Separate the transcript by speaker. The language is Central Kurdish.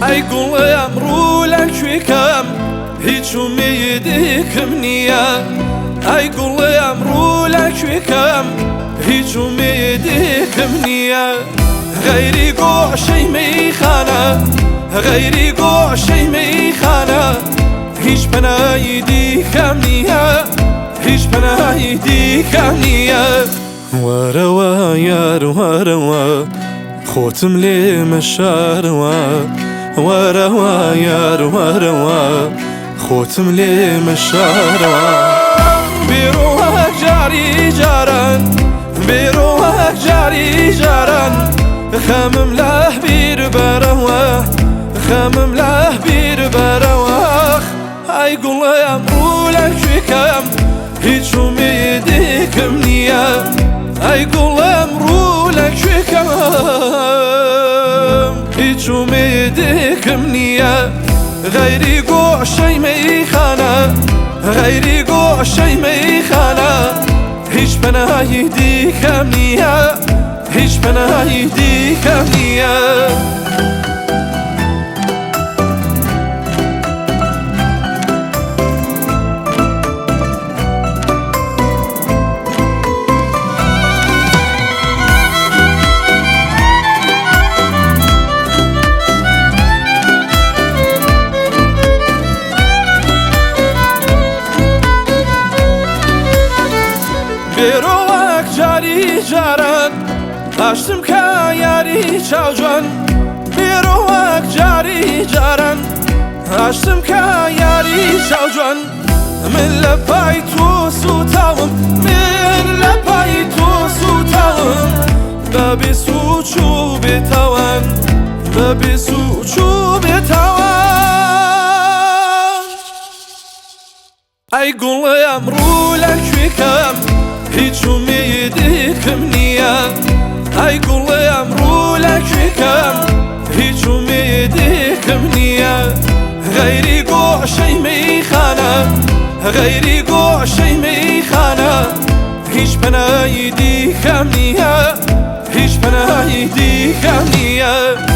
Speaker 1: ئەی گوڵم ڕوو لە کوێکەم هیچ ئومێدێکم نییە ئەی گوڵم ڕوو لە کوێکەم هیچ ئومێدێکم نییە غەیری گۆشەی مەیخانە غەیری گۆشەی مەیخانە هیچ پەنای دیکەم نییە هیچ پەنای دیکەم نییە وەرەوە یار وەرەوە خۆتم لێ مەشارەوە وەرەوە یار وەرەوە خۆتم لێ مەشارەوە بێڕۆوە جاری جاران بێڕۆوە جاری جاران خەمم لە بیر بەرەوە خەمم لە بیر بەرەوە ئەی گوڵم ڕوو لە کوێکەم هیچ ئومێدێکم نییە ئەی گوڵم ڕوو لە کوێکەم هیچ ئومێدێکم نییە غەیری گۆشەی مەیخانە غەیری گۆشەی مەیخانە هیچ پەنای دیکەم نییە هیچ پەنای دیکەم نییە. بێرۆوەک جاری جاران ئاشتم کە یاری چاوجوان بێرۆوەک جاری جاران ئاشتم کە یاری چاوجوان من لە پای تۆ سوتاوم من لە پای تۆ سوتاوم بە بێ سوچ و بێتاوان بە بێ سوچ و بێتاوان ئەی گوڵم ڕوو لە کوێکەم هیچ ئومێدێکم نییە ئەی گوڵم ڕوو لە کوێکەم هیچ ئومێدێکم نییە غەیری گۆشەی مەیخانە غەیری گۆشەی مەیخانە هیچ پەنای دیکەم نییە هیچ پەنای دیکەم نییە.